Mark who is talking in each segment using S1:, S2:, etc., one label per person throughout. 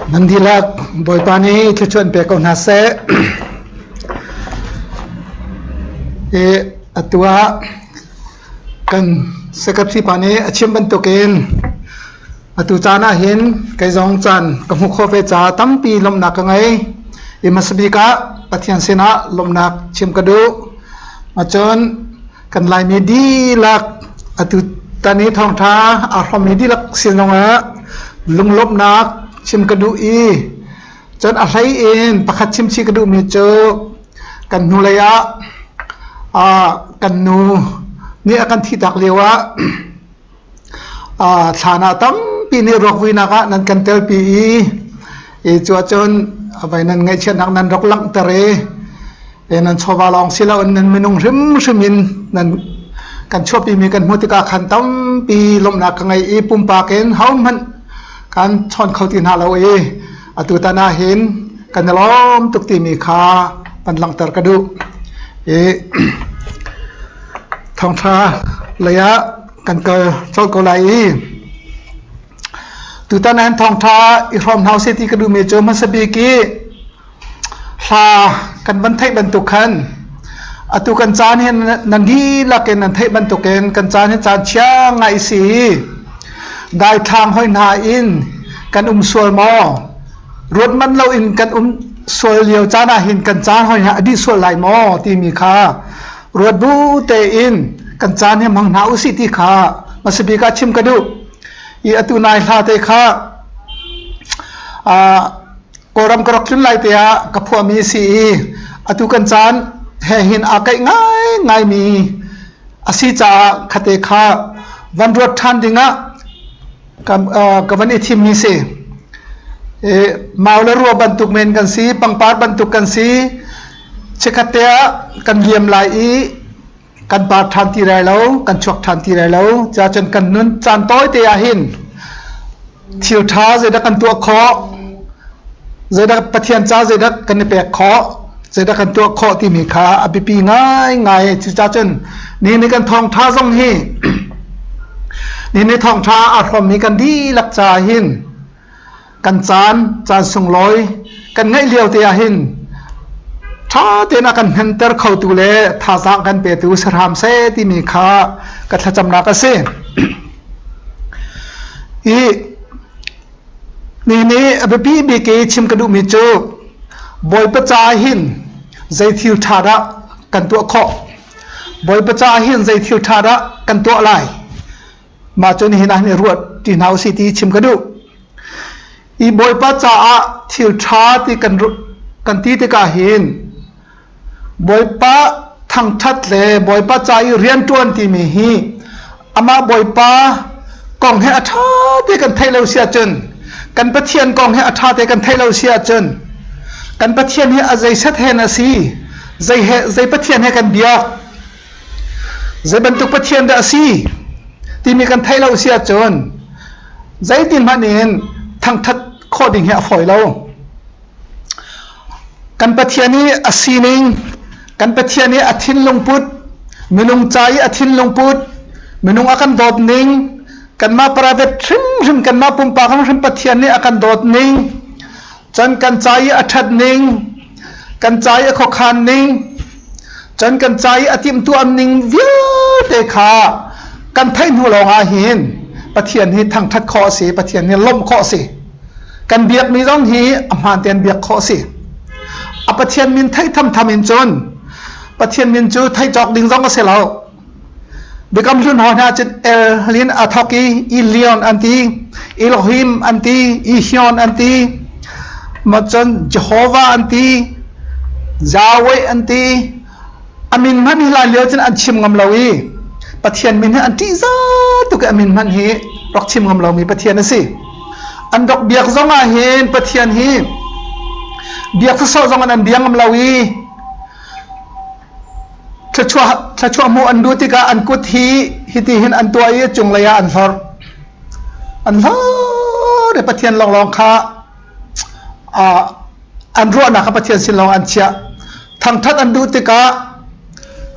S1: Nan dihlak Bawipa nih thluachuah in pe ko hna seh. I atu ah kan secretary pa nih a chim bantukin atu caan ah hin kei zong caan ka hmuh khawh ve caah tampi lawmhnak ka ngei. I hmasa bik ah Pathian sinah lawmhnak chim ka duh. Cun kan Laimi dihlak atu tan i thawngṭha aa hrawmmi dihlak sin zongah lunglawmhnak chim ka duh i cun a hlei in pakhat chimchih ka duhmi cu kan hnulei ah kan nu nih a kan thihtak lio ah Thlan ah tampi nih ruakvuinak ah nan kan telpi i cu ahcun vai nan ngaihchiatnak nan rak langhter i nan chawva lawng si loin nan minung hrimhrim in nan kan chuahpimi kan hmuh tikah khan tampi lawmhnak ka ngei i pumpak in hohmanh kan chawn kho ti hna lo i atutan ah hin kan i lawm tuk timi kha van langhter ka duh. I thawngṭha lei ah kan kal colh ko lai i tutan ah thawngṭha i hrawm hna usih ti ka duhmi cu hmasa bik i hla kan van theih bantuk khan atu kan caan hi nan dihlak in nan theih bantukin kan caan hi caan chia ngai si i daithlang hoi hna in kan um sual maw ruat man lo in kan um sual lio caan ah hin kan caan hoi hna a dih sual lai maw timi kha ruat bu tein kan caan hi hmang hna usih ti kha hmasa bik ah chim ka duh i atu nai hla te kha Kawlram ka rak tlun lai te ah ka phuahmi si i atu kan caan he hin aa kaih ngai ngaimi a si caah khate kha van ruat ṭhan dingah ka van i thimmi si. Mau le rua bantuk men kan si, pangpar bantuk kan si. Chikkhat te ah kan liam lai i kan par ṭhan ti lai lo, kan chuak ṭhan ti lai lo. Cuahcun kan nun caan tawi te ah hin thil ṭha zeidah kan tuah khawh, zeidah Pathian ca zeidah kan i pek khawh, zeidah kan tuah khawh timi kha a biapi ngaingai. Cucacun ni ni kan thawngṭha zong hi ni ni thawngṭha aa hrawmmi kan dihlak caah hin kan caan caan sunglawi kan ngeih lio te ah hin ṭha tein a kan hnenter khotu le thazaang kan petu si hram seh timi kha ka thlacamnak a si. I ni nih a biapi bik i chim ka duhmi cu Bawipa caah hin zei thil ṭha dah kan tuah khawh? Bawipa caah hin zei thil ṭha dah kan tuah lai? Mah cu nihin ah hin i ruat ṭi hna usih ti chim ka duh. I Bawipa caah thil ṭha ti kan kan ti tikah hin Bawipa thangṭhat le Bawipa ca i rianṭuan timi hi amah Bawipa kong he a ṭha te kan theih lo si ahcun kan Pathian kong he a ṭha te kan theih lo si ahcun kan Pathian hi a zeiset hen a si zei he zei Pathian he kan biak Zei bantuk Pathian dah a si timi kan theih lo si ahcun zeitin hmanh in thangthat khawh ding hi a fawi lo. Kan Pathian i a sining, kan Pathian i a thinlung put, minung ca i a thinlung put, minung a kan dawt ning, kanmah private hrimhrim, kanmah pumpak hrimhrim Pathian nih a kan dawt ning, cun kan ca i a ṭhat ning, kan ca i a khuakhan ning, Cun kan ca i a timhtuah ning vialte kha kan theih hnu lawngah hin Pathian hi thangṭhat khawh a si, Pathian hi lawmh khawh a si. Kan biakmi zong hi a hmaan tein biak khawh a si. A Pathian min theih thamtham in cun Pathian min cu theih cawk ding zong a si lo. Biakam hlun haw hna cun El lin a thawk i Elion an ti, Elohim an ti, Ehion an ti, ma cun Jehovah an ti, Yahweh an ti. A min hmanh hi lai lio cun an chim ngam lo i Pathian min hi an ṭihzah tuk i a min hmanh hi rak chim ngam lomi Pathian a si. An rak biak zong ah hin Pathian hi biak sawsawh zong in an bia ngam lo i Thluachuah hmuh an duh tikah an kut hi hiti hin an tuah i cunglei ah an hlorh. An hlorh i Pathian lawnglawng kha an ruahnak kha Pathian sin lawng an chiah. Thangṭhat an duh tikah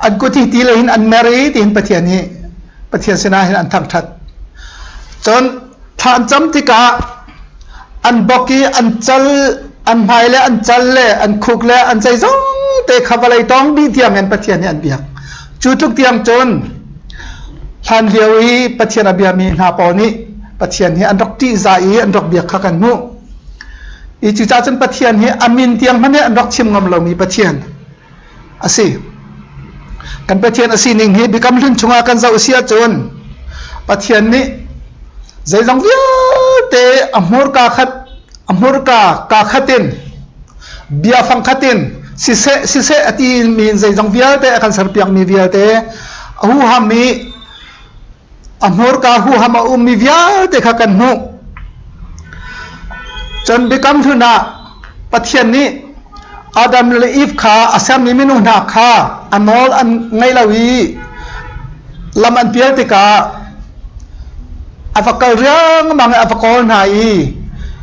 S1: an kut hi ti lei hin an mer i tihin Pathian hi Pathian sinah hin an thangṭhat. Cun thla an cam tikah An bok i an cal, an hmai le an cal le an khuk le an zeizong te kha vawlei tawng dih tiang in Pathian hi an biak. Cu tluk tiang cun hlan lio i Pathian a biami hna pawl nih Pathian hi an rak ṭihzah i an rak biak kha kan hmuh. I cucaah cun Pathian hi a min tiang hmanh hi an rak chim ngam lomi Pathian a si. Kan Pathian a sining hi Biakam Hlun chungah kan zoh si ahcun Pathian nih zeizong vialte a hmurka khat a hmurka kaa khat in bia fang khat in siseh siseh a ti mi in zeizong vialte a kan serpiakmi vialte a huham i A hmurka huham a ummi vialte kha kan hmuh. Cun Biakam Hlun ah Pathian nih Adam le Eve kha a sermi minung hna kha a nawl an ngei lo i lam an pial tikah a va kal riangmang i a va kawl hna i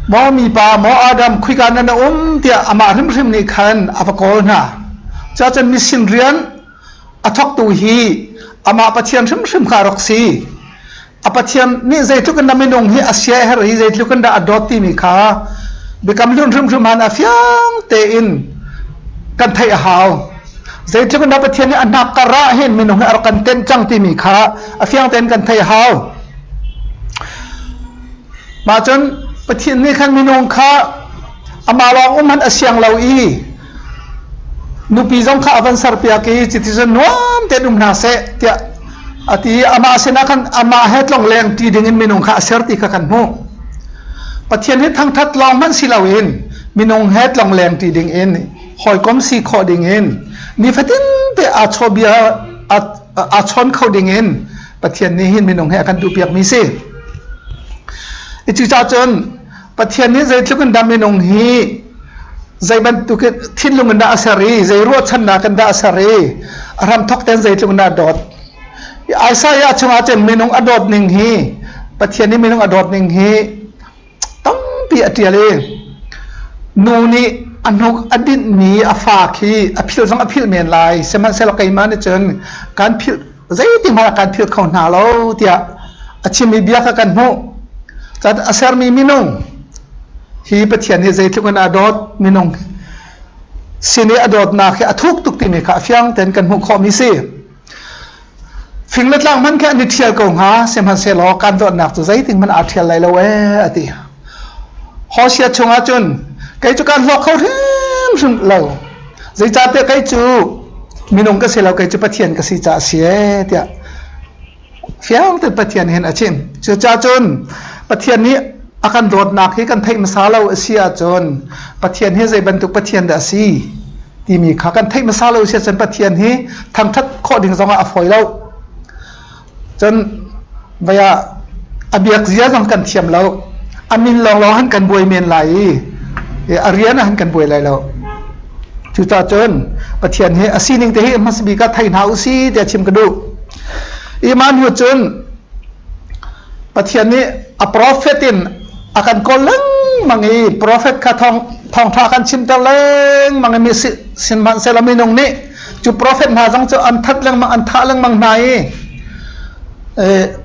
S1: maw mipa maw Adam khuika nan a um tiah amah hrimhrim nih khan a va kawl hna. Cuacun misin rian A thawktu hi amah Pathian hrimhrim kha a rak si. A Pathian nih zeitluk in dah minung hi a sia a herh i zeitluk in dah a dawt timi kha Biakam Hlun hrimhrim han a fiang tein kan theih a hau. Zeitluk in dah Pathian nih a hnak kar ah hin minung hi a rak kan tenh cang timi kha a fiang tein kan theih a hau. Mah cun Pathian nih khan minung kha amah lawng um hmanh a siang lo i nupi zong kha a van serpiak i cuticun nuam tein um hna seh tiah a ti i amah sinah khan amah he tlongleng ṭi dingin minung kha a ser ti kha kan hmuh. Pathian hi thangṭhat lawng hmanh si loin minung he tlongleng ṭi dingin hawikom si khawh dingin nifatin te aa chawbia aa chawn kho dingin Pathian nih hin minung he a kan duhpiakmi si. Cucaah cun Pathian nih zeitluk in dah minung hi zei bantuk thinlung in dah a ser i zei ruahchannak in dah a ser i a hramthawk tein zeitluk in dah a dawt. Isaiah chungah cun minung a dawt ning hi Pathian nih minung a dawt ning hi tampi a ṭial i nu nih a hnuk a dinhmi a fa khi a philh zong a philh men lai sihmanhsehlaw keimah nih cun kan philh zeitik hmanh ah kan philh kho hna lo tiah a chimmi bia kha kan hmuh. Cun a sermi minung hi Pathian hi zeitluk in a dawt minung sin i a dawtnak hi a thuk tuk timi kha a fiang tein kan hmuh khawhmi si. Fing le tlang hmanh khi an i ṭhial ko hnga, sihmanhsehlaw kan dawtnak cu zeitik hmanh aa ṭhial lai lo ee, a ti. Hosea chungah cun kei cu kaan hlawk kho hrimhrim lo. Zeicahtiah kei cu minung ka si lo, kei cu Pathian ka si caah a si ee, tiah fiang tein Pathian hin a chim. Cucaah cun Pathian nih a kan dawtnak hi kan theih hmasa lo a si ahcun Pathian hi zei bantuk Pathian dah a si timi kha kan theih hmasa lo a si ahcun Pathian hi thangṭhat khawh ding zongah a fawi lo. Cun vei ah a biak zia zong kan thiam lo. A min lawnglawng han kan buai men lai i a rian ah han kan buai lai lo. Cucaah cun Pathian hi a sining te hi hmasa bik ah thei hna u si tiah chim ka duh. Iman hnu cun Pathian nih a profet in a kan kawl lengmang i profet kha thawng thawngṭha kan chimter lengmang i mi sihmanhsehlaw minung nih cu profet hna zong cu an that lengmang an thah lengmang hna i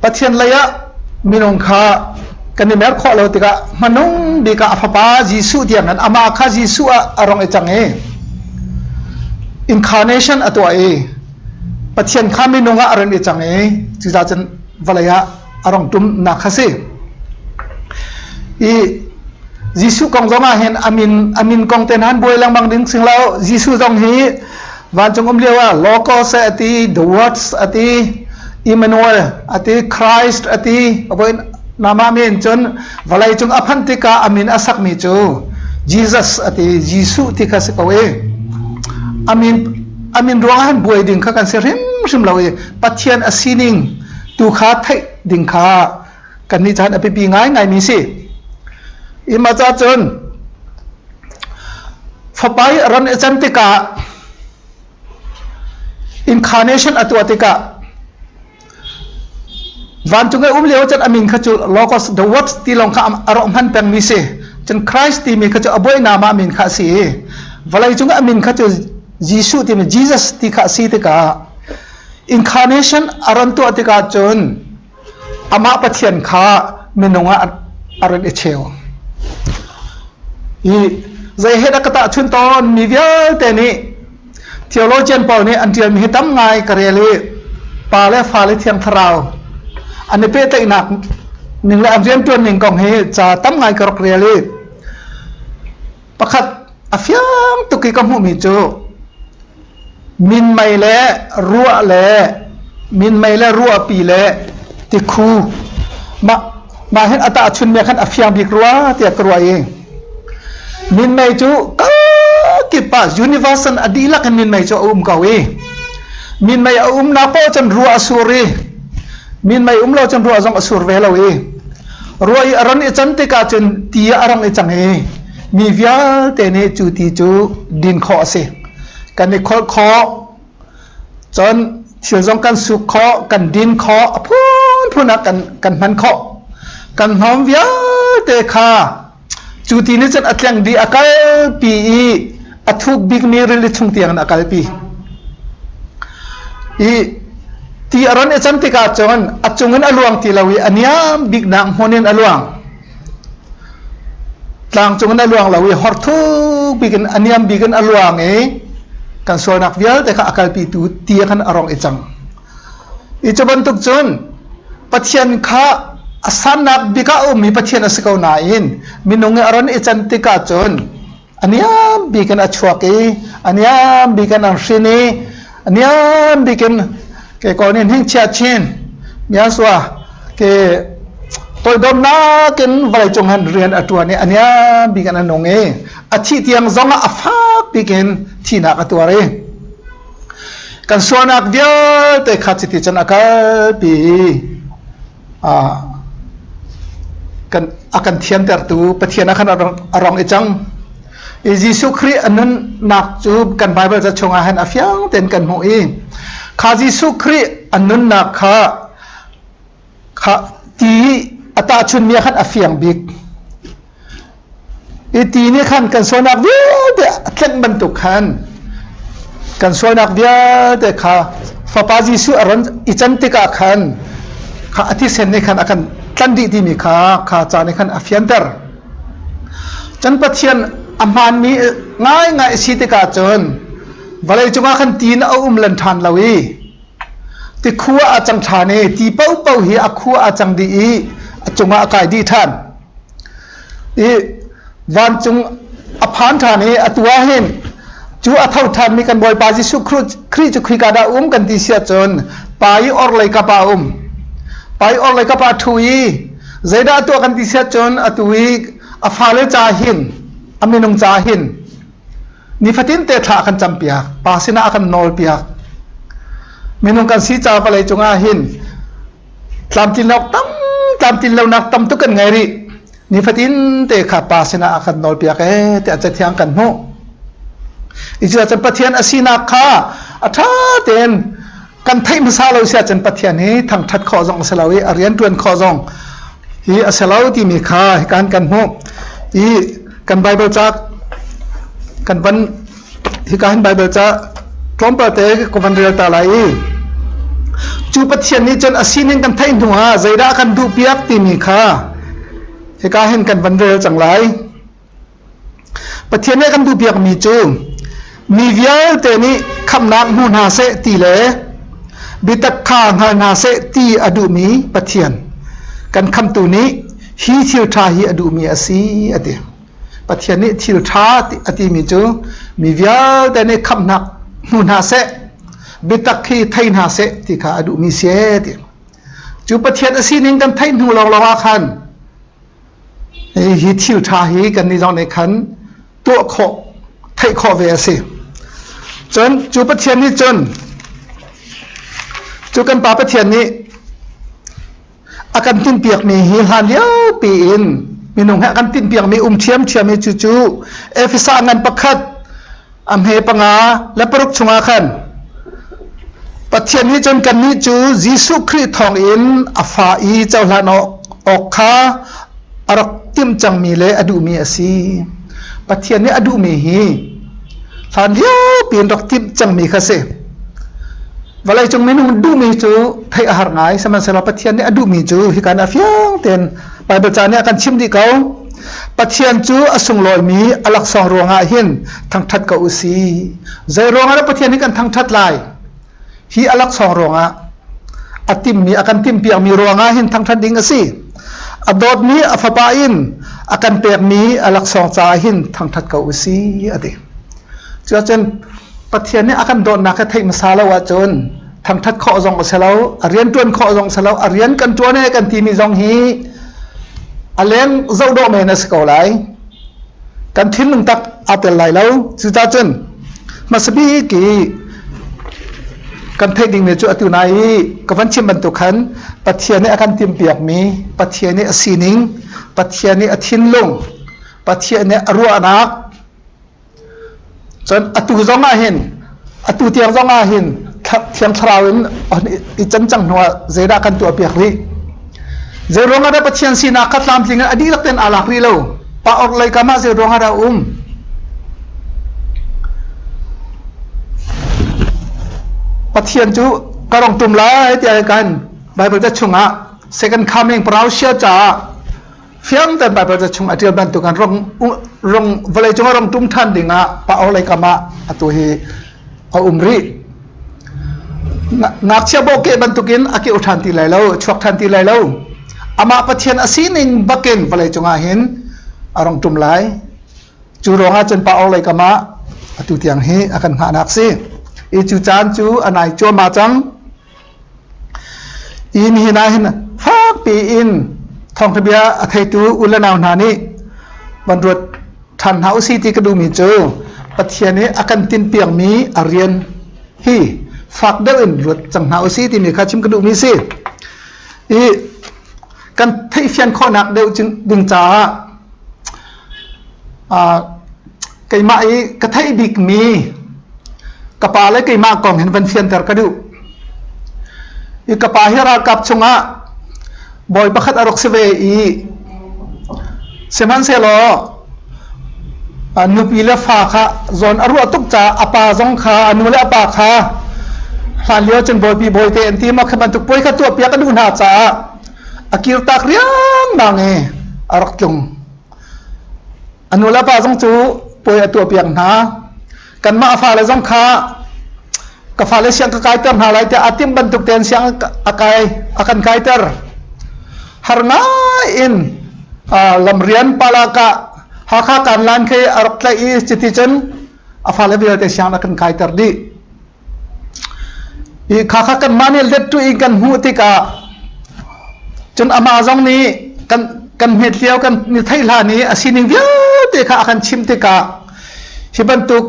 S1: Pathian lei ah minung kha kan i mer khawh lo tikah hmanung bik ah a fapa Jesuh tiang in amah kha Jesuh ah a rong i cang i incarnation a tuah i Pathian kha minung ah a run i cang i cucaah cun vawlei ah a rong ṭumnak kha si. I Jesuh kong zong ah hin a min a min kong te han buai lengmang ding sing lo. Jesuh zong hi vancung um lio ah Logos a ti, the words a ti, Emmanuel a ti, Christ a ti. Aboin nama min cun vawlei cung a phanh tikah a min a sakmi cu Jesus a ti, Jesuh ti kha si ko i a min a min ruang ah hin buai ding kha kan si hrimhrim lo i Pathian a sining tu kha theih ding kha kannih chan a biapi ngaingaimi si. Ima ca cun fapa i ran i can tikah incarnation a tuah tikah vancung i um lio cun a min kha cu logos the word ti lawng kha a rawh hman pengmi si. Cun Christ timi kha cu a bawi nama min kha a si i vawlei cung a min kha cu Jesuh timi Jesus ti kha a si tikah incarnation a ron tuah tikah cun amah Pathian kha minung ah a ron i cheu. I zei he dah ka tahchunh tawn mi vialte nih theologian pawl nih an ṭialmi hi tam ngai ka rel i pa le fa le thiang thlarau an i pehtlaihnak ning le an rianṭuan ning kong hi ca tam ngai ka rak rel i Pakhat a fiang tuk i ka hmuhmi cu minmei le ruah le minmei le ruahpi le tikhu mah mah hin a tahchunmi ah khan a fiang bik rua tiah ka ruah i minmei cu kakip ah universal a dihlak in minmei cu a um ko i minmei a umnak paoh cun ruah a sur i minmei um lo cun ruah zong a sur ve lo i Ruah i a ron i can tikah cun ti ah a rong i cang i mi vialte nih cu ti cu din khawh a si. Kan i kholh khawh, cun thil zong kan suk khawh, kan din khawh, a phunphun ah kan, kan hman khawh. Kan hnawm vialte kha cu ti nih cun a tleng dih, a kalpi i a thuk bikmi rili chung tiangin a kalpi. I ti a ron i can tikah cun a cungin a luang ti lo i a niam biknak hmun in a luang. Tlang cungin a luang lo i hor thuk bik in a niam bik in a luang i kan sualnak vialte kha a kalpitu ti khan a rong i cang. I cu bantuk cun Pathian kha a sannak bik ah a ummi Pathian a si ko nain minung i a ron i can tikah cun a niam bik in a chuak i a niam bik in an hrin i a niam bik in ke ko nih hngingchia chin miasua ke toidornak in vawleicung han rian a ṭuan i a niam bik in a nung i a thih tiang zong ah a fak bik in thihnak a tuar i kan sualnak vialte kha chiti cun a kalpi i kan a kan thiantertu Pathian ah khan a rong i cang. I Jesuh Khrih a nunnak cu kan Baibal ca chungah hin a fiang tein kan hmuh i kha Jesuh Khrih a nunnak kha kha ti a tahchunmi ah khan a fiang bik. I ti nih khan kan sualnak vialte a tlenh bantuk khan kan sualnak vialte kha Fapa Jesuh a ron i can tikah khan kha a thisen nih khan a kan tlanh dih timi kha kha ca nih khan a fianter. Cun Pathian a hmaanmi ngaingai a si tikah cun vawlei cungah khan ti in a um len ṭhan lo i Tikhua ah a cang ṭhan i ti paohpaoh hi a khua a cang dih i a cungah a kai dih ṭhan. I vancung a phan ṭhan i atu ah hin cu a tho ṭhanmi kan Bawipa Jesuh Khrih cu khika dah um kan ti si ahcun pa i orhlei kap ah a um. Pa i orhlei kap ah a ṭhu i zeidah a tuah kan ti si ahcun atu i a fale ca hin a minung ca hin Nifatin te thla a kan campiak, Pa sinah a kan nawlpiak. Minung kan si ca vawlei cungah hin tlamtlinlonak tam tlamtlinlonak tam tuk kan ngei rih. Nifatin te kha Pa sinah a kan nawlpiak ee tiah Cathiang kan hmuh. Cucaah Pathian a sinak kha a ṭha tein kan theih hmasa lo si ahcun Pathian hi thangṭhat khawh zong a si lo i a rian ṭuan khawh zong hi a si lo timi kha hikan kan hmuh. I kan Bible ca kan van hika hin Bible ca tlawmpal te ka van rel ta lai i cu Pathian nih cun a sining kan theih hnu ah zeidah kan duhpiak timi kha hika hin kan van rel cang lai. Pathian nih a kan duhpiakmi cu mi vialte nih khamhnak hmu hna seh ti le biatak kha hngal hna seh ti a duhmi Pathian kan khamhtu nih hi thil ṭha hi a duhmi a si a ti. Pathian nih thil ṭha a timi cu mi vialte nih khamhnak hmu hna seh, biatak hi thei hna seh ti kha a duhmi si a ti. Cu Pathian a sining kan theih hnu lawnglawng ah khan Hi thil ṭha hi kannih zong nih khan tuah khawh, theih khawh ve a si. Cun cu Pathian nih cun cu kan Pa Pathian nih a kan tinhpiakmi hi hlan liopi in minung he a kan tinhpiakmi um ṭhiamṭhiam i cucu Efesa ngan pakhat a hme 5 le 6 chungah khan Pathian nih cun kannih cu Jesuh Khrih thawngin a fa i cohlan awk kha a rak timh cangmi le a duhmi a si. Pathian nih a duhmi hi hlan liopi in rak timh cangmi kha si. Vawleicung minung duhmi cu theih a har ngai, sihmanhsehlaw Pathian nih a duhmi cu hika a fiang tein Baibal ca nih a kan chimh dih ko. Pathian cu a sunglawimi a laksawng ruangah hin thangṭhat ko u si. Zei ruangah dah Pathian hi kan thangṭhat lai? Hi a laksawng ruangah a timmi a kan timhpiakmi ruangah hin thangṭhat ding a si. A dawtmi a fapa in a kan pekmi a laksawng caah hin thangṭhat ko u si a ti. Cuacun Pathian nih a kan dawtnak hi theih hmasa lo ahcun thangṭhat khawh zong a si lo, a rian ṭuan khawh zong a si lo, a rian kan ṭuan e kan timi zong hi a leng zoh dawh men a si ko lai. Kan thinlung tak aa tel lai lo. Cucaah cun hmasa bik i kan theih dingmi cu atu nai i ka van chim bantuk khan Pathian nih a kan timhpiakmi, Pathian nih a sining, Pathian nih a thinlung, Pathian nih a ruahnak, Cun atu zong ah hin atu tiang zong ah hin Thiang Thlarau in i can cang hnuah zeidah kan tuahpiak rih? Zei ruangah dah Pathian sinak kha tlamtling in a dihlak tein aa lak rih lo? Pa orhlei kam ah zei ruangah dah a um? Pathian cu ka rong tum lai tiah kan Bible ca chungah second coming parousia caah fiang tein Baibal ca chung a ṭial bantuk in rong rong vawlei cung ah rong ṭum ṭhan ding ah pa lei kam ah atu hi a um rih. Ngakchia bawhkeh bantukin a keuh ṭhan ti lai lo, chuak ṭhan ti lai lo. Amah Pathian a sining bakin vawlei cungah hin a rong ṭum lai. Cu ruangah cun pa lei kam ah atu tiang hi a kan hngahnak si. I cu caan cu a nai cuahmah cang. Hi nihin ah hin fakpi in thawngṭha bia a theitu u le nau hna nih van ruat ṭhan hna usih ti ka duhmi cu Pathian nih a kan tinhpiakmi a rian hi fak deuh in ruat cang hna usih timi kha chim ka duhmi a si. I kan theihfian khawhnak deuh ding caah keimah i ka theih bikmi ka pa le keimah kong hin van fianter ka duh. I ka pa hi ralkap chungah bawi pakhat a rak si ve i sihmanhsehlaw nupi le fa kha zawn a ruah tuk caah a pa zong kha a nu le a pa kha hlan lio cun bawipi bawite an ti maw khi bantuk puai kha tuahpiak a duh hna caah a kirtak riangmang i a rak tlung. A nu le pa zong cu puai a tuahpiak hna. Kanmah a fale zong kha ka fale siang ka kaiter hna lai tiah a timh bantuk tein siang a kai a kan kaiter. Har ngai in lamrian palaka Hakha kan lan khi a rak tlaih i cuti cun a fale vialte siang a kan kaiter dih. I khakha kanmah nih lettu in kan hmuh tikah cun amah zong nih kan kan hmet lio kan ni theih hlan i a sining vialte kha a kan chimh tikah hi bantuk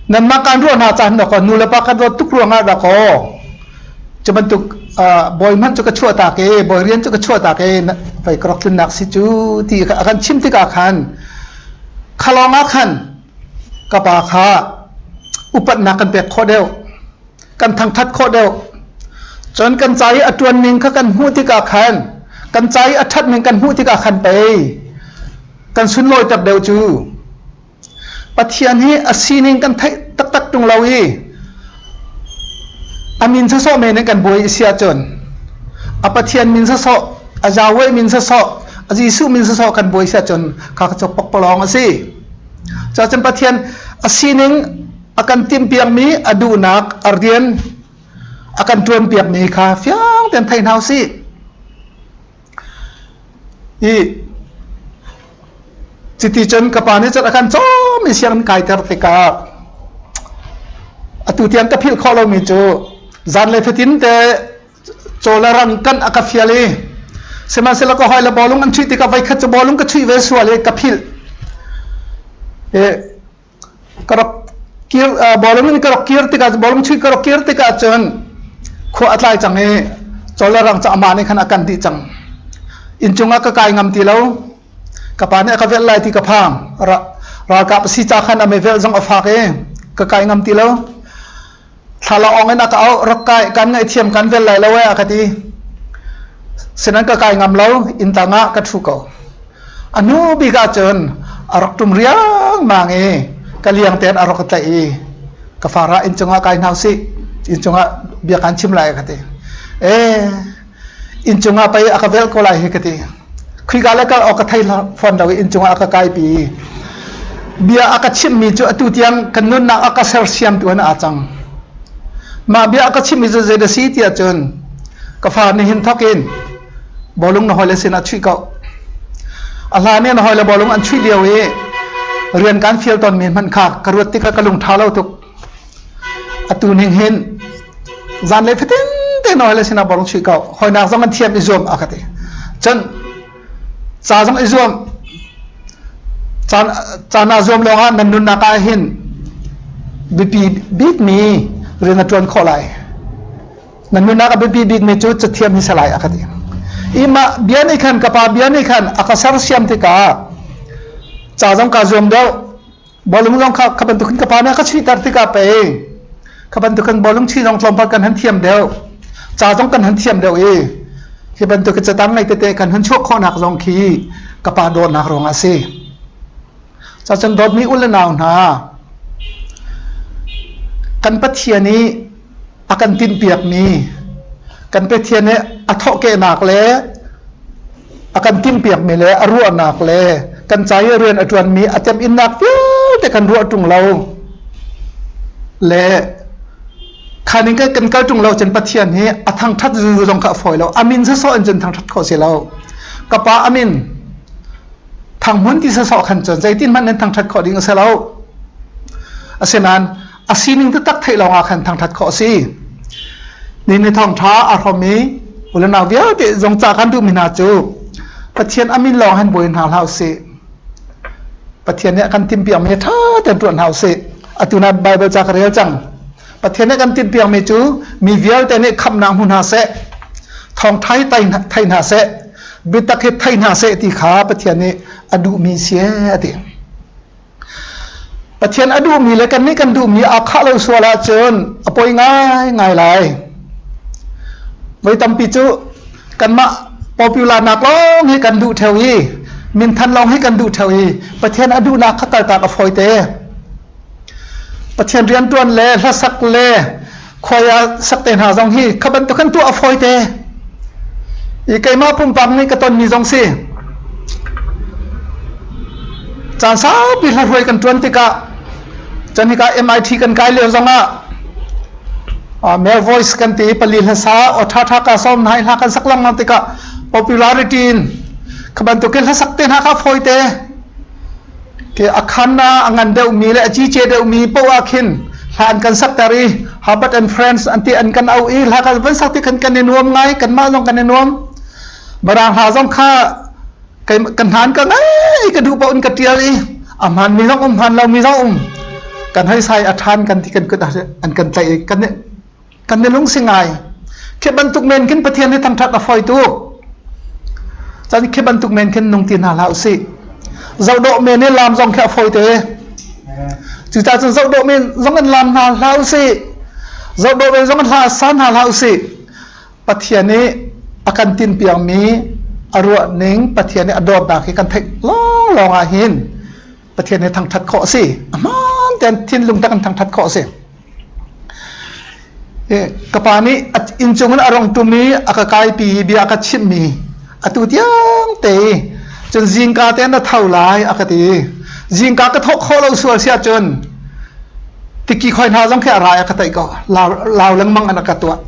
S1: nanmah kan ruah hna caan dakaw nu le pa kan ruat tuk ruangah dakaw cu bantuk bawi hmanh cu ka chuah tak i bawi rian cu ka chuah tak i vei ka rak tlunnak si cu ti a kan chim tikah khan khalawng ah khan ka pa kha upatnak kan pek khawh deuh kan thangthat khawh deuh cun kan ca i a ṭuan ning kha kan hmuh tikah khan kan ca i a ṭhat ning kan hmuh tikah khan pei kan sunlawi ter deuh cu Pathian hi a sining kan theih taktak ṭung lo i a min sawsawh men in kan buai i si ahcun a Pathian min sawsawh a Yahweh min sawsawh a Jesuh min sawsawh kan buai si ahcun kha cu pakpalawng a si. Cuacun Pathian a sining a kan timhpiakmi a duhnak a rian a kan ṭuanpiakmi kha fiang tein thei hna usih. I cuti cun ka pa nih cun a kan cawm i sianginn kaiter tikah atu tiang ka philh khawh lomi cu zanlei fatin te Caw le rang kanh a ka fial i sihmanhsehlaw ka hawile bawlung an chuih tikah voikhat cu bawlung ka chuih ve sual i ka philh. I ka rak kir bawlung in ka rak kir tikah bawlung chuih ka rak kir tikah cun khua a tlai cang i caw le rang cu amah nih khan a kan dih cang. Inncung ah ka kai ngam ti lo. Ka pa nih a ka velh lai ti ka phang. Ralkap a si ca khan a mei velh zong a fak i ka kai ngam ti lo. Thlalaawng in a ka auh, rak kai, kan ngaihthiam kan vel lai lo ee a ka ti. Sinan ka kai ngam lo, inn tang ah ka ṭhu ko. A hnu bik ah cun a rak ṭum riangmang i ka liang tein a rak ka tlaih i ka far ah inn cungah kai hna usih, inn cungah bia kan chim lai a ka ti. Ee, inn cungah pei a ka velh ko lai hi ka ti. Khika le kal awk ka thei fawn lo i inncung ah a ka kaipi. Bia a ka chimhmi cu atu tiang kan nunnak a ka sersiamtu in aa cang. Mah bia a ka chimhmi cu zei a si tiah cun ka fa nihin thawk in bawlung na hawile sinah chuih ko. A hlan i na hawile bawlung an chuih lio i rian kan fial tawnmi hmanh kha ka ruat tikah ka lung ṭha lo tuk. Atu ning hin zanlei fatin te na hawile sinah bawlung chuih ko. Hawinak zong an thiam i zuam a ka ti. Cun ca zong i zuam. Caan caan ah zuam lawngah nan nunnak ah hin biapi bikmi rian na ṭuan khawh lai. Na nunnak a biapi bikmi cu cathiam hi si lai a ka ti. I mah bia nih khan ka pa bia nih khan a ka sersiam tikah ca zong kaa zuam deuh. Bawlung zong kha kha bantukin ka pa nih a ka chuihter tikah pei kha bantukin bawlung chuih zong tlawmpal kan han thiam deuh. Ca zong kan han thiam deuh i hi bantuk catang ngei tete kan hun chuah khawhnak zong khi ka pa dawtnak ruangah a si. Cacun dawtmi u le nau hna, kan Pathian i a kan tinhpiakmi, kan Pathian i a thawhkehnak le a kan timhpiakmi le a ruahnak le kan ca i rian a ṭuanmi a temhinnak vialte kan ruah ṭung lo le khaning kan kal ṭung lo cun Pathian hi a thangṭhat zu zong kha a fawi lo. A min sawsawh in cun thangṭhat khawh si lo. Ka pa a min thanghmun ti sawsawh khan cun zeitin hmanh in thangṭhat khawh ding a si lo. Asinain a sining taktak theih lawngah khan thangṭhat khawh a si. Ni ni thawngṭha a hrawm i ulenau vialte zong ca kan duhmi hna cu Pathian a min lawng han buai hna hlah usih. Pathian nih a kan timhpiakmi ṭha tein tuah hna usih. Atu na Bible ca ka rel cang. Pathian nih kan timhpiakmi cu mi vialte nih khamhnak hmu hna seh, thawngṭha hi thei hna seh, biatak hi thei hna seh ti kha Pathian nih a duhmi si a ti. Pathian a duhmi le kannih kan duhmi aa khah lo sual ahcun a poi ngaingai lai. Voi tampi cu kanmah popular nak lawng hi kan duh ṭheo i minthan lawng hi kan duh ṭheo i Pathian a duhnak kha kaltak a fawi te. Pathian rianṭuan le hlasak le khuai ah sak te hna zong hi kha bantuk khan tuah a fawi te. I keimah pumpak nih ka tonmi zong si. Caan saupi hlahruai kan ṭuan tikah cun hika MIT kan kai lio zongah male voice kan ti i pali hlasa aw ṭhaṭha ka sawm hna i hla kan sak lengmang tikah popularity in kha bantukin hlasak te hna kha fawi te. Ke a khan a ngan deuhmi le a cice deuhmi paoh ah khin hla an kan sakter i Herbert and Friends an ti an kan auh i hla kan van sak ti khan kan i nuam ngai kanmah zong kan i nuam. Mirang hla zong kha kan hlan ka ngai ka duh paoh in ka tial i a hmaan mi zong um hmaan lo mi zong um kan hei sai a ṭhan kan ti kan kut an kan tlaih i kan Kan i lungsi ngai. Khi bantuk men khin Pathian hi thangṭhat a fawi tuk. Cun khi bantuk men khin nung ti hna hlah usih. Zohdawh men i laam zong khi a fawi te. Cucaah cun zohdawh men zong in laam hna hlah usih. Zohdawh men zong in hla sa hna hlah usih. Pathian nih a kan tinpiakmi a ruah ning Pathian nih a dawtnak hi kan theih lawnglawng ah hin Pathian hi thangṭhat khawh a si. A hmaan tein thinlung tak in thangṭhat khawh a si. Ka pa nih inncung in a rung ṭum i a ka kaipi i bia a ka chimhmi atu tiang te cun zingka te na tho lai a ka ti. Zingka ka thawh khawh lo sual si ahcun tiki khoi hna zong khi a rai a ka taih ko. Lau lengmang an a ka tuah.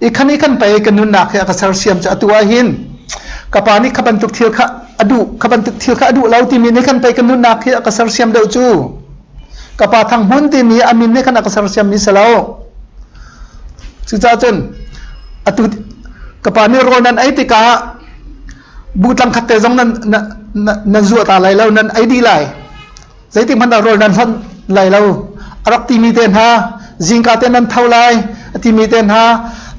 S1: I khan i kan pei ka nunnak hi a ka sersiam cu atu ah hin ka pa nih kha bantuk thil kha a duh kha bantuk thil kha a duh lo timi nih khan pei ka nunnak hi a ka sersiam deuh cu. Ka pa Thang Hmun timi a min nih khan a ka sersiammi si lo. Cucaah cun atu ka pa nih rawl nan ei tikah buhtlang khat te zong nan nan nan zuah ta lai lo, nan ei dih lai. Zeitik hmanh ah rawl nan hlonh lai lo. A rak timi te hna, zingka te nan tho lai, a timi te hna,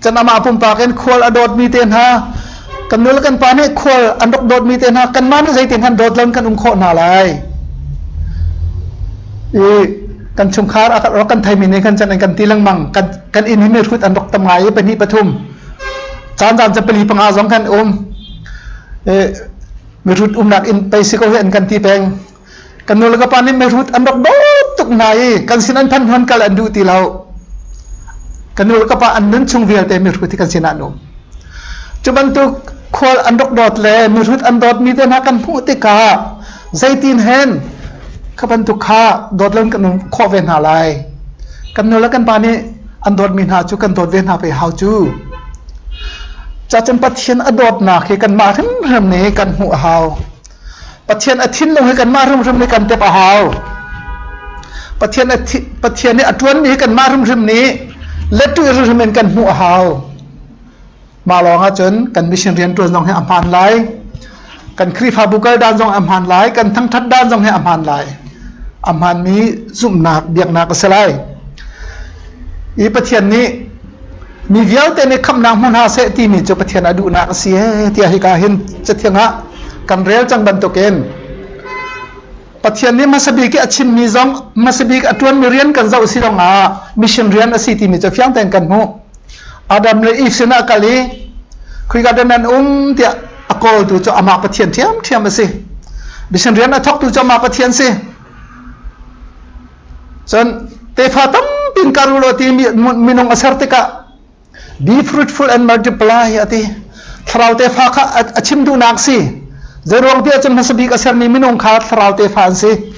S1: cun amah pumpak in khual a dawtmi te hna, kan nu le kan pa nih khual an rak dawtmi te hna kanmah nih zeitin hmanh dawt loin kan um khawh hna lai. I kan chungkhar a rak kan theimi nih khan cun an kan ti lengmang kan kan inn hi mihrut an rak tam ngai i pahnih pathum caan caan cu pali panga zong kan um i mihrut umnak inn pei si ko hi an kan ti peng Kan nu le ka pa nih meirut an rak dawt tuk hna i kan sin an phan hman kal an duh ti lo. Kan nu le ka pa an nun chung vialte meirut hi kan sinah an um. Cu bantuk Khual an rak dawt le mihrut an dawtmi te hna kan hmuh tikah zeitin hen kha bantuk kha dawt lo in kan um khawh ve hna lai. Kan nu le kan pa nih an dawtmi hna cu kan dawt ve hna ve hau cu. Cacun Pathian a dawtnak hi kanmah hrimhrim nih kan hmuh a hau. Pathian a thinlung hi kanmah hrimhrim nih kan tep a hau. Pathian a Pathian nih a ṭuanmi hi kanmah hrimhrim nih let hrimhrim in kan hmuh a hau. Mah lawng ahcun kan mission rianṭuan zong hi a hmaan lai. Kan Khrihfabu kal dan zong a hmaan lai. Kan thangṭhat dan zong hi a hmaan lai. A hmaanmi zumhnak, biaknak a si lai. I Pathian nih mi vialte nih khamhnak hmu hna seh timi cu Pathian a duhnak a si ee tiah hika hin cathiang ah kan rel cang bantukin Pathian nih hmasa bik i a chimmi zong hmasa bik a ṭuanmi rian kan zoh si zongah mission rian a si timi cu fiang tein kan hmuh. Adam le Eve sinah kal i khuika dah nan um tiah a kawltu cu amah Pathian ṭhiamṭhiam a si. Mission rian a thawktu cu amah Pathian si. Cun tefa tampi in kar u law ti minung a ser tikah Be fruitful and multiply a ti. Thlarau tefa kha a chim duhnak si. Zeiruang ti ahcun hmasa bik a sermi minung kha thlarau tefa an si.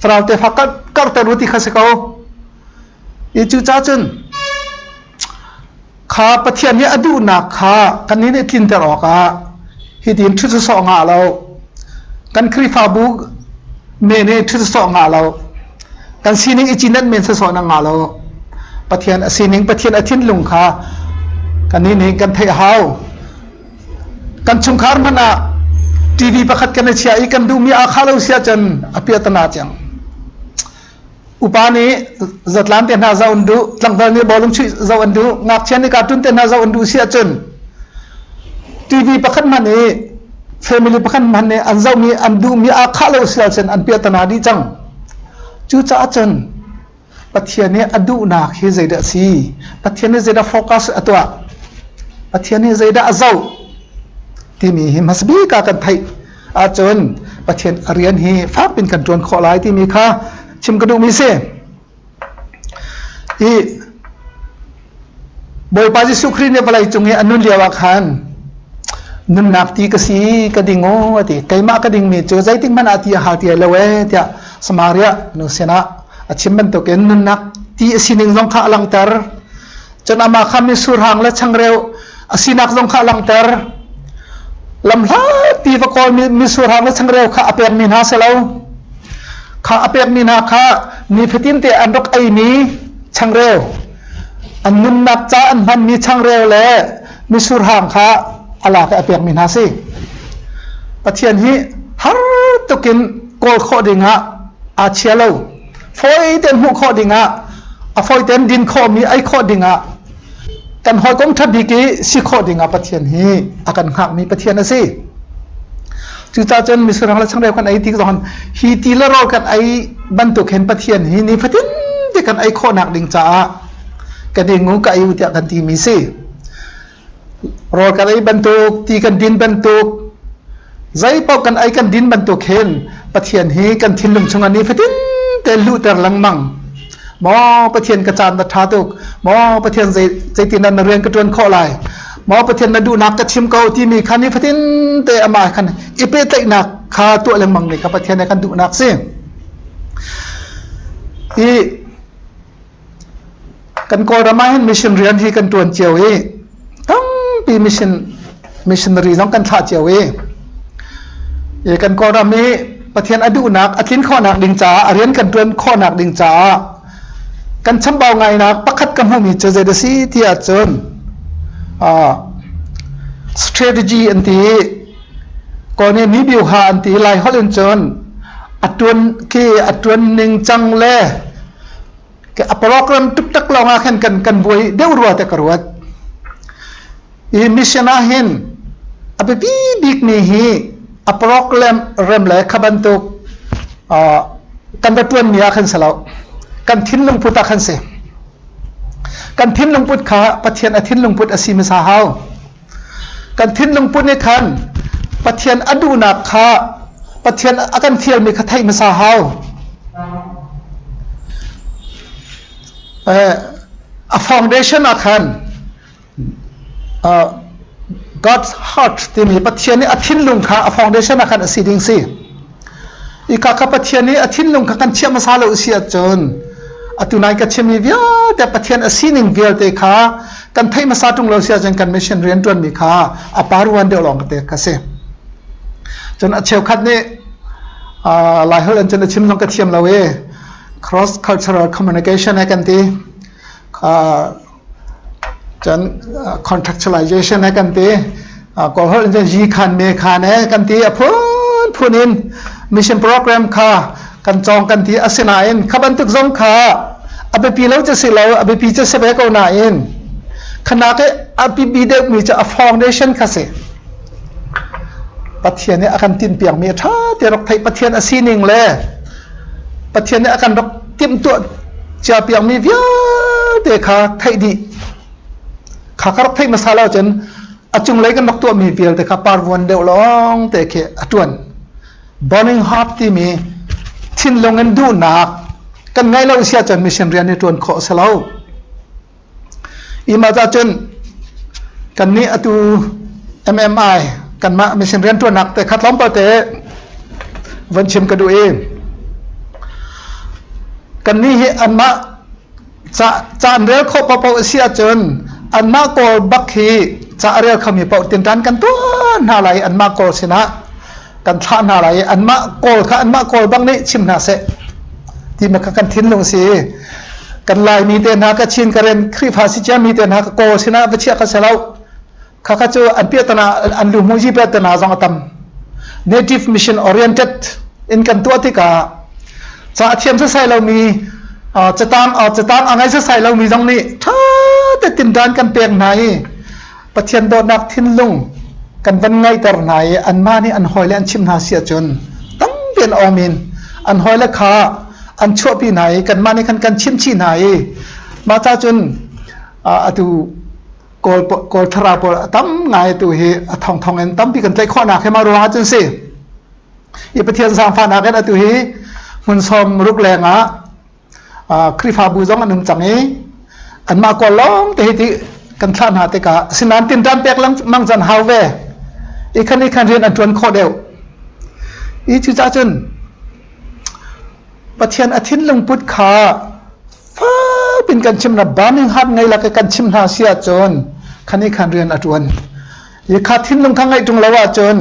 S1: Thlarau tefa karhter u ti kha si ko. I cucaah cun kha Pathian nih a duhnak kha kannih nih tlinter awkah hitin ṭhut sawsawh ngah lo. Kan Khrihfabu men hi ṭhut sawsawh ngah lo. Kan sining i cinat men sawsawh na ngah lo. Pathian a sining, Pathian a thinlung kha kannih nih kan theih a hau. Kan chungkhar hmanh ah TV pakhat kan i chia i kan duhmi aa khah lo si ahcun a piahtana cang. Upa nih zatlan te hna zoh an duh, tlangval nih bawlung chuih zoh an duh, ngakchia nih cartoon te hna zoh an duh si ahcun TV pakhat hmanh i family pakhat hmanh nih an zohmi an duhmi aa khah lo si ahcun an piahtana dih cang. Cucaah cun Pathian nih a duhnak hi zeidah a si? Pathian nih zeidah focus a tuah? Pathian nih zeidah a zoh? Timi hi hmasa bik ah kan theih ahcun Pathian a rian hi fakpin kan ṭuan khawh lai timi kha chim ka duhmi si. I Bawipa Jesuh Khrih nih vawlei cung i a nun lio ah khan nunnak ti ka si ka ding u a ti. Keimah ka dingmi cu zeitik hmanh ah ti a hal ti lo ee tiah Samaria nu sinah a chim bantukin nunnak ti a sining zong kha a langhter. Cun amah kha mitsur hang le changreu a sinak zong kha a langhter. Lamhlatpi va kawlmi mitsur hang le changreu kha a pekmi hna si lo. Kha a pekmi hna kha nifatin te an rak eimi changreu, an nunnak ca an hmanmi changreu le mitsur hang kha a lak i a pekmi hna si. Pathian hi har tukin kawl khawh dingah aa chia lo. Fawi tein hmuh khawh dingah, a fawi tein din khawhmi ei khawh dingah, kan hawikom ṭha bik i si khawh dingah Pathian hi a kan hngakmi Pathian a si. Cucaah cun misurang le changreu kan ei tik zong hi ti le rawl kan ei bantuk hin Pathian hi nifatin te kan ei khawhnak ding caah ka ding u ka ei u tiah kan timi si. Rawl kan ei bantuk, ti kan din bantuk, zeipaoh kan ei kan din bantuk hin Pathian hi kan thinlung chungah nifatin te luhter lengmang. Maw Pathian ka caan na ṭha tuk. Maw Pathian zei zeitin na rian ka ṭuan khawh lai. Maw Pathian na duhnak ka chim ko timi kha nifatin te amah khan i pehtlaihnak kha tuah lengmang mi kha Pathian he kan duhnak si. I Kan Kawlram ah hin mission rian hi kan ṭuan cio i tampi mission missionary zong kan thlah cio i i kan Kawlram i Pathian a duhnak a tlin khawhnak ding caah a rian kan ṭuan khawhnak ding caah kan chambau ngainak pakhat ka hmuhmi cu zei dah si ti ahcun uh, strategy an ti i Kawl nih mibiuha an ti lai holh in cun a ṭuan khi a ṭuan ning cang le A program tuktak lawng ah khan kan kan buai deuh rua te ka ruat. Hi mission ah hin a biapi bikmi hi a program rem le kha bantuk uh, kan va tuanmi ah khan si lo. Kan thinlung put ah khan si. Kan thinlung put kha Pathian a thinlung put a si hmasa hau. Kan thinlung put nih khan Pathian a duhnak kha Pathian a kan fialmi kha theih hmasa hau. A foundation ah khan uh, God's heart timi Pathian nih a thinlung kha a foundation ah khan a si ding si. Ika kha Pathian nih a thinlung kha kan chiah hmasa lo si ahcun atu nai ka chimmi vialte Pathian a sining vialte kha kan theih hmasa ṭung lo si ahcun kan mission rianṭuanmi kha a paruan deuh lawng te kha si. Cun a cheukhat nih Laiholh in cun a chim zong ka thiam lo i cross cultural communication he kan ti. Cun contractualization he kan ti. Kawlholh in cun yi khan me khan he kan ti. A phunphun in mission program kha kan cawng kan ti. Asinain kha bantuk zong kha a biapi lo cu si lo, a biapi cu si ve ko nain khanak i a biapi deuhmi cu a foundation kha si. Pathian nih a kan tinhpiakmi a ṭha te rak theih Pathian a sining le Pathian nih a kan rak timhtuah ciapiakmi vialte kha theih dih. Kha ka rak theih hmasa lo cun a cunglei kan rak tuahmi vialte kha parvuan deuh lawng te khi a ṭuan. Burning heart timi thinlung in duhnak kan ngeih lo si ahcun mission rian hi ṭuan khawh a si lo. Imah cun kannih atu MMI kanmah mission rianṭuannak te kha tlawmpal te van chim ka duh i kannih hi anmah ca ca an rel khawh paohpaoh a si ahcun anmah kawl bak hi ca a rel khomi paoh tinṭan kan tuah hna lai i anmah kawl sinah kan thlah hna lai i anmah kawl kha anmah kawl bang nih chim hna seh ti kha kan thinlung si kan Laimi te hna ka Chin Karen Khrihfa si ciami te hna ka kawl sinah va chiah ka si lo kha kha cu an piahtana an luhmuhzi piahtana zong a tam native mission oriented in kan tuah tikah ca a thiam sasai lomi catang catang a ngai sasai lomi zong nih ṭha te tinṭan kan pek hna i Pathian dawtnak thinlung kan van ngaihter hna i anmah nih an hawile an chimh hna si ahcun tampi an awm in an hawile kha an chuahpi hna i kanmah nih khan kan chimh chih hna i mah ca cun atu kawl kawl thlarau pawl a tam ngai tu hi a thongthong in tampi kan tlaih khawhnak hi mah ruangah cun si i Pathian zaangfahnak in atu hi hmun sawm ruk leng ah Khrihfabu zong an um cang i anmah kawl lawng te hi ti kan thlah hna tikah asinain tinṭan pek lengmang caan hau ve i khan i khan rian an ṭuan khawh deuh i cucaah cun Pathian a thinlung put kha fakpin kan chim na burning heart ngei lak i kan chim hna si ahcun khan i khan rian a ṭuan i kha thinlung kha ngeih ṭung lo ahcun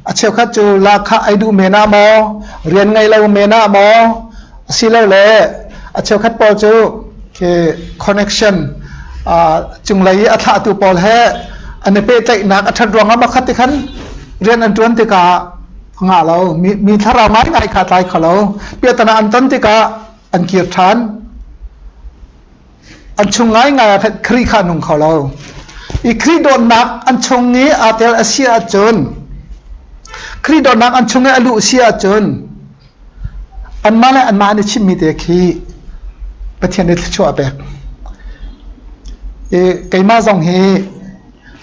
S1: a cheukhat cu la kha ai duh men ah maw rian ngei lo men ah maw asilole a cheukhat pawl cu khi connection cunglei i a thlahtu pawl he an i pehtlaihnak a ṭhat ruangah makhat ti khan rian an ṭuan tikah ngah lo mi thlarau ngaingai kha tlai kho lo piahtana an ton tikah an kir ṭhan An chung ngaingai ah khan Khrih kha a nung kho lo. I Khrih dawtnak an chung i aa tel a si ahcun, Khrih dawtnak an chung i a luh si ahcun, anmah le anmah an i chimmi te khi Pathian nih thluachuah a pek. I keimah zong hi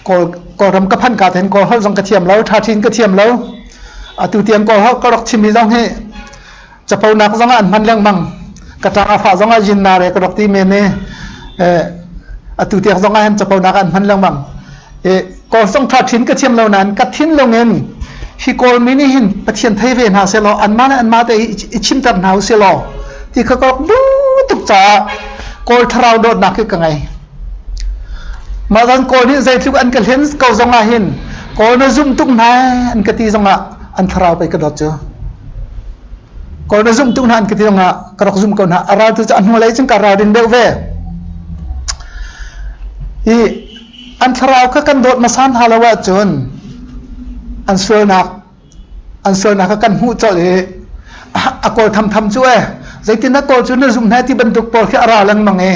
S1: Kawl, Kawlram ka phanh ka ten Kawl holh zong ka thiam lo, ṭha ka thiam lo. Atu tiang Kawl holh ka rak chimmi zong hi caponak zong ah an hman lengmang ka ṭang a fah zong ah yin na re ka rak ti men i atu tiang zong ah hin caponak an hman lengmang i kawl zong ṭha ṭhin ka thiam lo nain ka thinlung in hi kawl mi nih hin Pathian thei ve hna seh law anmah le anmah te i chimter hna usih law ti kha ka rak duh tuk caah kawl thlarau dawtnak hi ka ngei mah zan kawl nih zeitluk an ka hlen ko zong ah hin kawl na zum tuk hna an ka ti zong ah an thlarau pei ka dawt cu Kawl na zumh tuk hna an ka ti zongah ka rak zum ko hna. A ral tu cu a hnulei cun ka ralrin deuh ve. I an thlarau kha kan dawt hmasa hna lo ahcun an sualnak an sualnak kha kan hmuh colh i a kawl thamtham cu e zeitin na kawl cu na zum hna ti bantuk pawl khi a ra lengmang i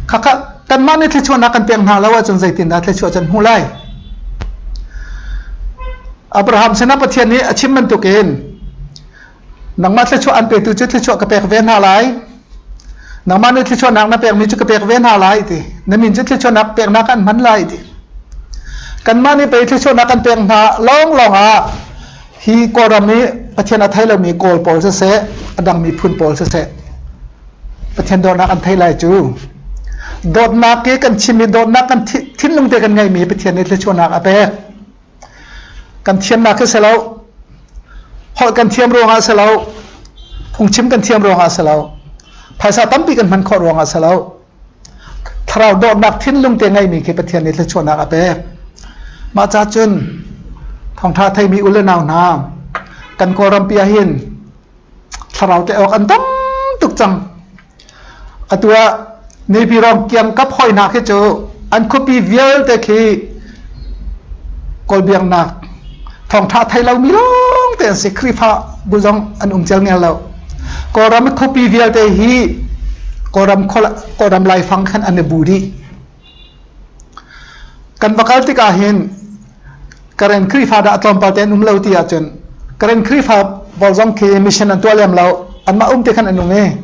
S1: khakha kanmah nih thluachuahnak kan pek hna lo ahcun zeitin dah thluachuah can hmuh lai Abraham sinah Pathian nih a chim bantukin nangmah thluachuah an petu cu thluachuah ka pek ve hna lai. Nangmah nih thluachuahnak na pekmi cu ka pek ve hna lai ti. Na min cu thluachuahnak peknak an hman lai ti. Kanmah nih pei thluachuahnak kan pek hna lawnglawng ah hi Kawlram i Pathian a thei lomi Kawl pawl siseh, a dang miphun pawl siseh, Pathian dawtnak an thei lai cu. Dawtnak i kan chim i dawtnak kan thinlung te kan ngeihmi Pathian nih thluachuahnak a pek. Kan thiamnak khi si lo. Holh kan thiam ruangah si lo. Phungchim kan thiam ruangah si lo. Phaisa tampi kan hman khawh ruangah si lo. Thlarau dawtnak thinlung te ngeimi khi Pathian nih thluachuahnak a pek. Mah ca cun thawngṭha theimi u le nau hna kan Kawlram pi ahhin thlarau te awk an tam tuk cang. Atu ah Naypyidaw kiangkap hoi hna khi cu an khuapi vialte khi Kawl biaknak thawngṭha thei lomi lawngte an si. Khrihfa bu zong an um celngel lo. Kawlram i khuapi vialte hi Kawlram Kawlram laifang khan an i bu dih. Kan va kal tikah hin Karen Khrihfa dah tlawmpal te an um lo ti ahcun Karen Khrihfa pawl zong khi mission an tuah lem lo. Anmah um te khan an um i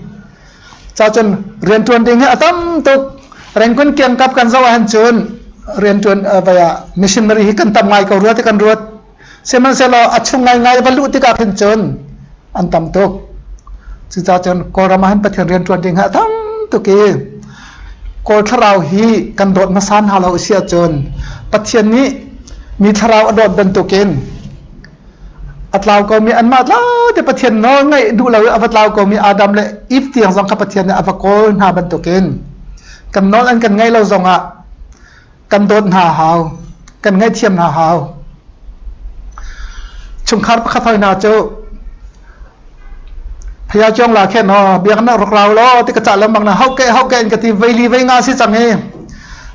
S1: Cacun rianṭuan ding hi a tam tuk. Rengkun kiangkap kan zoh ahhin cun rianṭuan vai ah missionary hi kan tam ngai ko rua ti kan ruat. Sihmanhsehlaw a chung ngaingai va luh tikah khin cun an tam tuk. Cucaah cun Kawlram ah hin Pathian rianṭuan ding hi a tam tuk i Kawl thlarau hi kan dawt hmasa hna lo a si ahcun Pathian nih mi thlarau a dawt bantukin A tlau komi anmah tlau te Pathian nawl ngaih duh lo i a va tlau komi Adam le Eve tiang zong kha Pathian nih a va kawl hna bantukin kan nawl an kan ngaih lo zongah kan dawt hna hau, kan ngaihthiam hna hau. Chungkhar pakhat hoi hna cu Phaya Ciong la khen ho biaknak rak rau law ti ka cah lengmang na hauke hauke in ka ti vei li vei nga si cang hi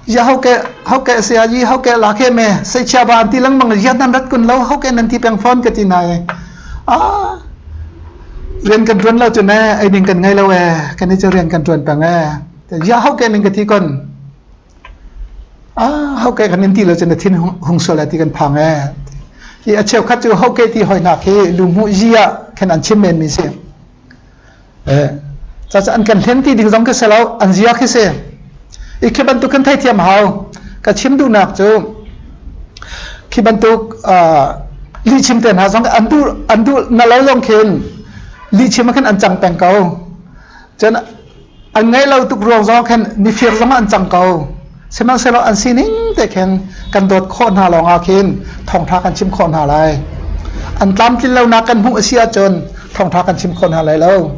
S1: ya hauke hauke sia yi hauke la khe me sei chia ba an ti lengmang ya nan rat kun lo hauke nan ti peng phone ka ti nai a rian kan tuan lo chu ne ei ding kan ngai lo e kan ni chu rian kan tuan peng e ya hauke ning ka ti kon Ah, hoke kan in ti lo cun na thin hung sual lai ti kan phang ee. Hi a cheukhat cu hoke ti hoinak hi lungmuh zi ah khin an chim men mi si. Eh, caca an kan hlen ti ding zong khi si lo, an zia khi si. I khi bantuk kan theithiam hau. Ka chim duhnak cu khi bantuk uh, lihchim te hna zong an duh an duh na lo zong khin lihchim ah khin an cang peng ko. Cun an ngeih lo tuk ruang zong khin mifir zong an cang ko. Sihmanhsehlaw an sining te khin kan dawt khawh hna lawngah khin thawngṭha kan chim khawh hna lai. An tlamtlin lonak kan hmuh a si ahcun thawngṭha kan chim khawh hna lai lo.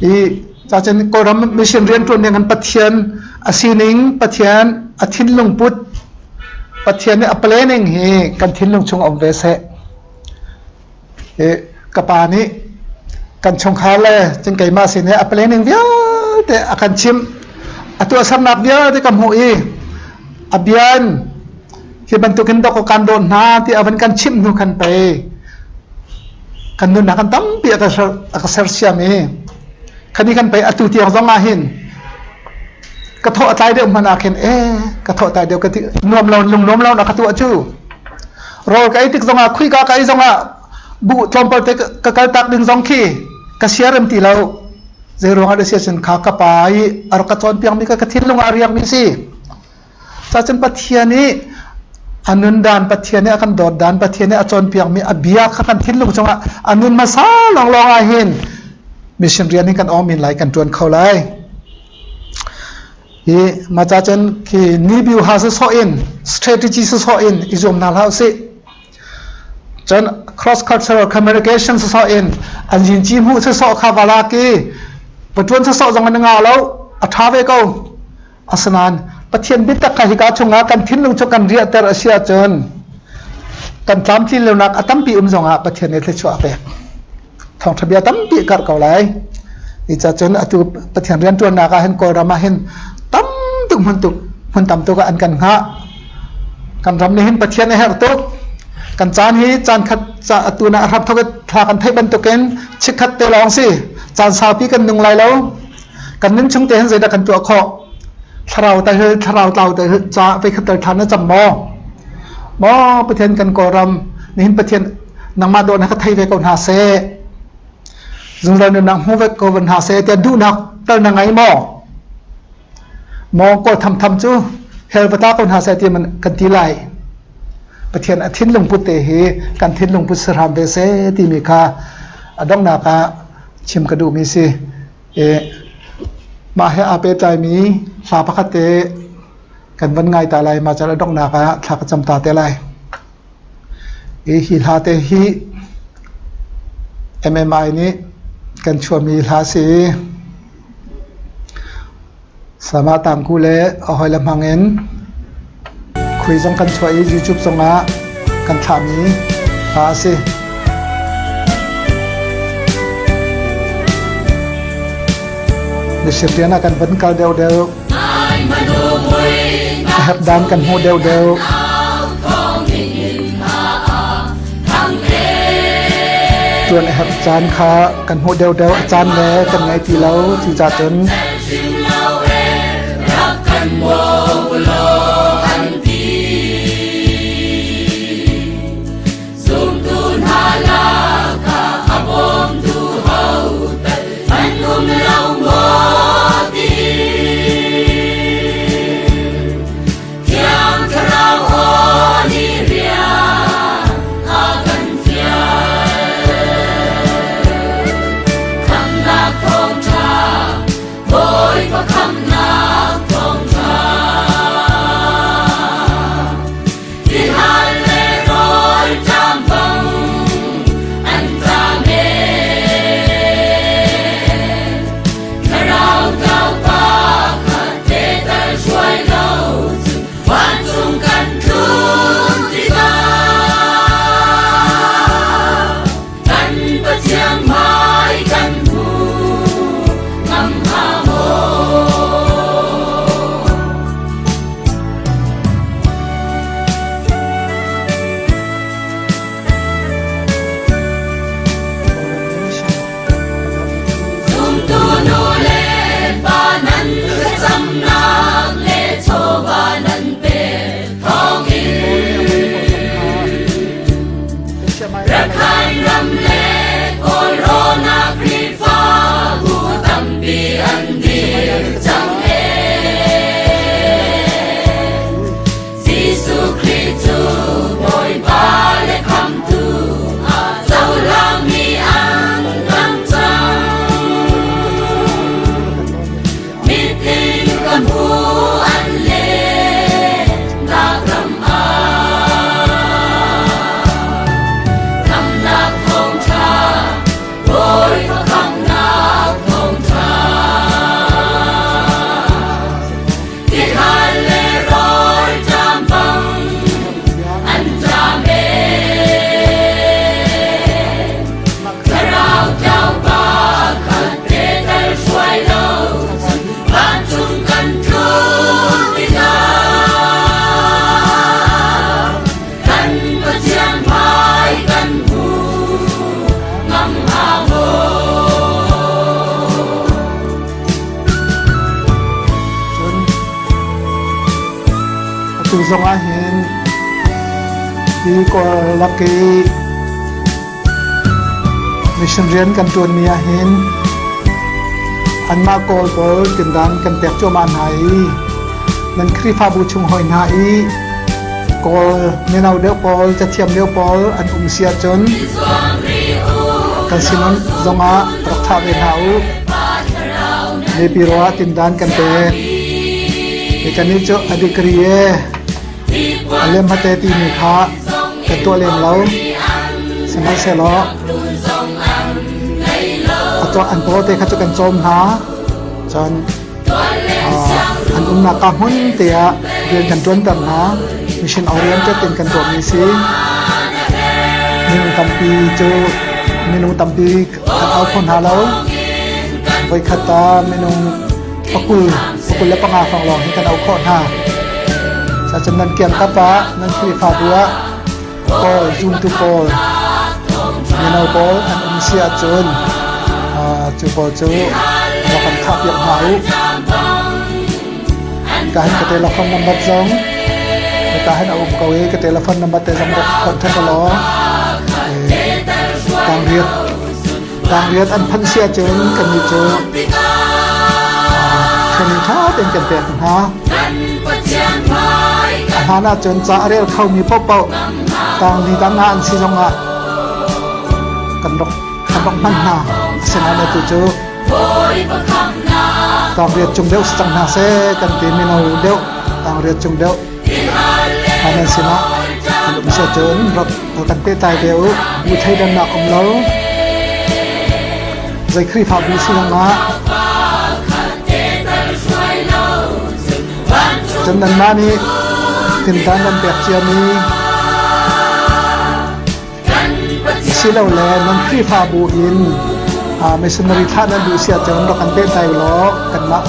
S1: I cacun Kawlram mission rianṭuan ding kan Pathian a sining, Pathian a thinlung put, Pathian nih a planning hi kan thinlung chung um ve seh. I ka pa nih kan chungkhar le cun keimah sin i a planning vialte a kan chimh. A tuahsernak vialte ka hmuh i a bian hi bantukin dawk kan dawt hna ti a van kan chimh hnu khan pei kan nunnak kan tampi a ka a ka sersiam i khani kan pei atu tiang zong ah hin ka thawh a tlai deuh hmanh ah khin e ka thawh tlai deuh ka ti nuam lo lung nuam lo na ka tuah cu rawl ka ei tik zongah khuika ka ei zongah bu tlawmpal te ka kal tak ding zong khi ka siarem ti lo zei ruangah dah siacun kha ka pa i a rak ka cawnpiak mi ka ka thinlung ah a riak mi si cacun Pathian i a nundan Pathian i a kan dawt dan Pathian i a cawnpiak mi a bia kha kan thinlung chungah a nun hmasa lawnglawng ah hin mission rian hin kan awng min lai kan tuan kho lai Hi mah ca cun khi ni ha sawsawh in strategy sawsawh in i zuam hna hlah usih. Cun cross cultural communication sawsawh in an zinci hmuh sawsawh kha va lak i patuan sawsawh zong an ngah lo a ṭha ve ko. Asinain Pathian biatak kha hika chungah kan thinlung cu kan riahter a si ahcun kan tlamtlin lonak a tampi um zongah Pathian nih thluachuah a pek. Thawngṭha bia tampi a karh ko lai. Hi ca cun atu Pathian rianṭuannak ah hin Kawlram ah hin tam tuk hmun tuk hmun tam tuk ah an kan hngah. Kan ram nih hin Pathian a herh tuk. Kan caan hi caan khat ca atu na a hram thok thla kan theih bantukin chikkhat te lawng si. Caan saupi kan nung lai lo. Kan nun chung te hin zeidah kan tuah khawh? Thlarau ta hi thlarau tlau te ca vei khat tel thlan na cam maw? Maw Pathian kan Kawlram nihin Pathian nangmah dawh na ka thei ve ko hna seh zungzal nunnak hmu ve ko hna seh tiah duhnak tal na ngei maw maw kawl thamtham cu hell va ta ko hna seh ti man kan ti lai Pathian a thinlung put te hi kan thinlung put si hram ve seh timi kha a donghnak ah chim ka duhmi si e mah he aa pehtlaimi hla pakhat te kan van ngai ta lai ma cal a donghnak ah thla ka cam ta te lai. Hi hla te hi MMI nih kan chuahmi hla a si. Sama Tangku le a hawile hmang in khui zong kan chuah i YouTube zongah kan thlahmi hla a si. Mission rian ah kan van kal deuhdeuh. A herh dan kan hmuh deuhdeuh. Tuan a herh caan kha kan hmuh deuhdeuh. A caan le kan ngei ti lo. Cucaah cun
S2: Zumtu hna lakah a bawmtu hotal an um lo maw ti? Thiang Thlarau aw nih rian a kan fial. Khamhnak thawngṭha, Bawipa khamhnak thawngṭha. Tihal le rawl ṭam bang an ṭam ee. Thlarau tlaupa kha tetal hruai lo cu vancung kan tlun tikah kan Pathian hmai kan hmu ngam hnga maw? Zumtu nu le pa nan thlacamnak le chawva nan pek thawngin Rakhine ram le Kawlrawn ah Khrihfabu tampi an dir cang ee. Jesuh Khrih cu Bawipa le Khamhtu ah cohlangmi an tam cang. Mitin ka hmu an le nak ram ah. Khamhnak thawngṭha, Bawipa khamhnak thawngṭha. Tihal le rawl ṭam bang an ṭam ee. Thlarau tlaupa khat te tal hruai lo cun vancung kan tlun tikah kan Pathian hmai kan hmu ngam hnga maw?
S1: Cun atu zong ah hin hi Kawl lak i mission rian kan ṭuanmi ah hin anmah Kawl pawl tindan kan pek cuahmah hna i nan Khrihfabu chung hawi hna i Kawl mino deuh pawl, cathiam deuh pawl an um si ahcun kan sin zongah rak thlah ve hna u. Mipi ruah tindan kan pek. Kannih cu a degree e a lem hate timi kha kan tuah lem lo. Sihmanhsehlaw a tuah an paw te kha cu kan cawm hna. Cun an umnak ka hmun te ah rian kan ṭuanter hna. Mission oriented in kan tuahmi si. Minung tampi cu minung tampi kan au kho hna lo. Voikhat ah minung pakul pakul le panga hrawng lawng hi kan au khawh hna. Cacun nan kiangkap ah nan Khrihfabu ah pawl zumtu pawl mino pawl an um si ahcun cu pawl cu rak kan thah piak hna u. Ka han ka telephone number zong ka han a um ko i ka telephone number te zong rak contact law tangriat tangriat an phanh si ahcun kannih cu training ṭha tein kan pek hna. A hlan ahcun ca a rel khomi paohpaoh tangli tang nga an si zongah kan rak kan rak hman hna. Asinain atu cu tangriat cung deuh si cang hna seh kan ti mino deuh tangriat cung deuh nan sinah an um. duh si ahcun rak kan pehtlai ve u. Bu thleidannak um lo. Zei Khrihfabu si zongah cun nanmah nih tintan nan pek ciami asilole nan Khrihfabu in missionary thlah nan duh si ahcun rak kan pehtlai u law kanmah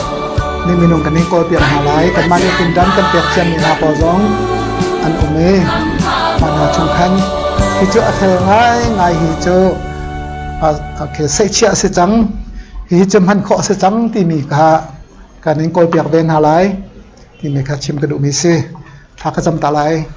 S1: nih minung kan in kawlpiak hna lai. Kanmah nih tintan kan pek ciami hna pawl zong an um i mah hna chung khan hi cu a fel ngaingai hi cu okay, seihchiah a si cang hihi cu hman khawh a si cang timi kha kan in kawlpiak ve hna lai timi kha chim ka duhmi si. Thla ka cam ta lai.